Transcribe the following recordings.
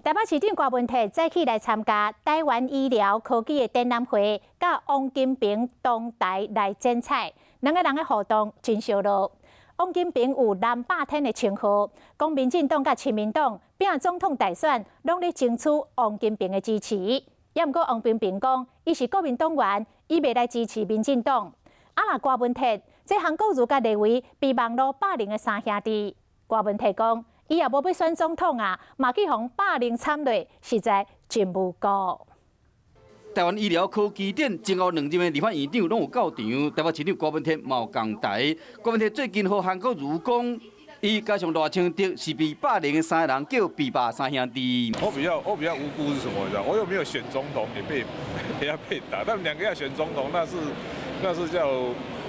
台北市長郭文鐵早起來參加台灣醫療科技的展覽會，佮王金平同台來剪彩，兩个人的互動真燒熱。王金平有藍霸天的稱號，講民進黨佮親民黨拼總統大選，攏咧爭取王金平的支持。也毋過王金平講，伊是國民黨員，伊袂來支持民進黨。啊，若郭文鐵，這韓國瑜佮李維被網路霸凌的三兄弟，郭文鐵講，伊也無欲選總統啊，嘛去予霸凌慘落，實在真無辜。台灣醫療科技展前後兩任的立法院長攏有到場，台北市長郭文鐵嘛有仝台。郭文鐵最近予韓國瑜講，伊加上賴清德是被霸凌的三个人，叫被霸三兄弟。我比較無辜是什麼？你知道？我又沒有選總統，也被也要被打。他們兩個要選總統，那是叫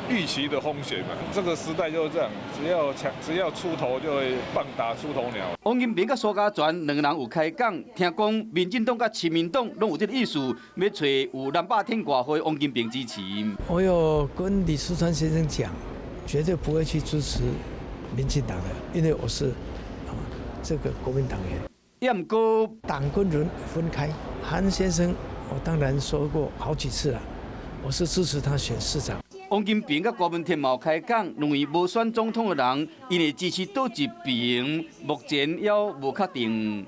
預期的風險嘛。這個時代就是這樣，只要強，只要出頭就會棒打出頭鳥。王金平佮蘇嘉全兩个人有開講，聽講民進黨佮親民黨攏有這个意思，欲揣有藍霸天外號王金平支持。我有跟李四川先生講，絕對不會去支持民進黨的，因為我是啊這個國民黨員。也毋過黨跟人分開，韓先生我當然說過好幾次了，我是支持他選市長。王金平佮郭文鐵嘛有開講，兩位無選總統的人，𪜶會支持佗一邊，目前猶無確定。